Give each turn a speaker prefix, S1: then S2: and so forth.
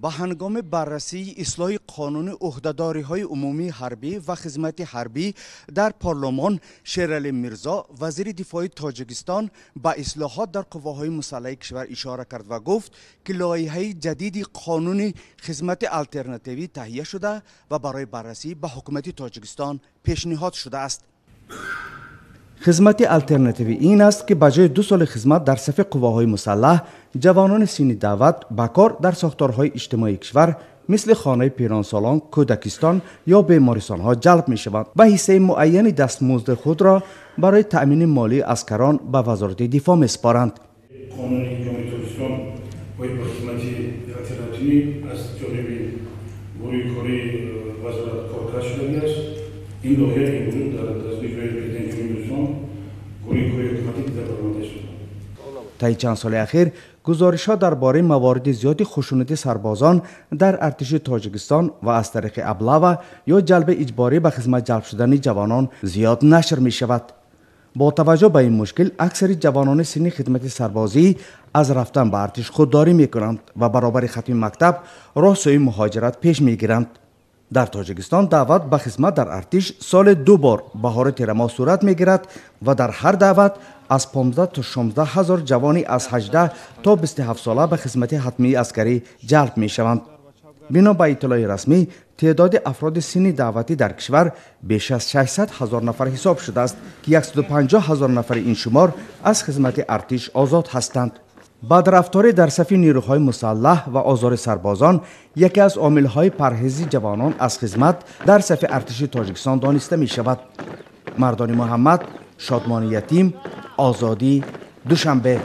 S1: Ба ҳангоми баррасии ислоҳи қонуни ӯҳдадориҳои умумии ҳарбӣ ва хизмати ҳарбӣ дар парлумон Шералӣ Мирзо, вазири дифои Тоҷикистон, ба ислоҳот дар қувваҳои мусаллаҳи кишвар ишора кард ва гуфт, ки лоиҳаи ҷадиди қонуни хизмати алтернативӣ таҳия шуда ва барои баррасӣ ба ҳукумати Тоҷикистон пешниҳод шудааст. Хизмати алтернативӣ ин аст, ки ба ҷои 2 соли хизмат дар сафи қувваҳои мусаллаҳ, ҷавонони синни даъват ба кор дар сохторҳои иҷтимоии кишвар мисли хонаи пиронсолон, кӯдакистон ё бемористонҳо ҷалб мешаванд ва ҳиссаи муайяни дастмузди худро барои таъмини молии аскарон ба Вазорати дифоъ месупоранд.
S2: Қонуни Ҷумҳурии Тоҷикистон оид ба хизмати алтернативӣ аз ҷониби гурӯҳи кории вазорат коркард шудагиаст. Ин лоиҳа имрӯз дар дастгоҳи Президенти Ҷумҳурии Тоҷикистон гурӯҳи кории ҳукуматӣ дида баромада шуд.
S1: Таи чанд соли ахир гузоришҳо дар бораи мавориди зиёди хушунати сарбозон дар артиши Тоҷикистон ва аз тариқи облава ё ҷалби иҷборӣ ба хизмат ҷалб шудани ҷавонон зиёд нашр мешавад. Бо таваҷҷӯҳ ба ин мушкил аксари ҷавонони синни хидмати сарбозӣ аз рафтан ба артиш худдорӣ мекунанд ва баробари хатми мактаб роҳ сӯи муҳоҷират пеш мегиранд. Дар Тоҷикистон даъват ба хизмат дар артиш соли 2 бор баҳори тирамоҳ сурат мегирад ва дар ҳар даъват аз 15 то 16 ҳазор ҷавони аз 18 то 27 сола ба хизмати ҳатмии аскарӣ ҷалб мешаванд. Бино ба иттилои расмӣ, теъдоди афроди синни даъватӣ дар кишвар беш аз 600 ҳазор нафар ҳисоб шудааст, ки 150 ҳазор нафари ин шумор аз хизмати артиш озод ҳастанд. Бадрафторӣ дар сафи нерӯҳои мусаллаҳ ва озори сарбозон яке аз омилҳои парҳези ҷавонон аз хизмат дар сафи артиши Тоҷикистон дониста мешавад. Мардони Муҳаммад, Шодмони Ятим, Озодӣ, Душанбе.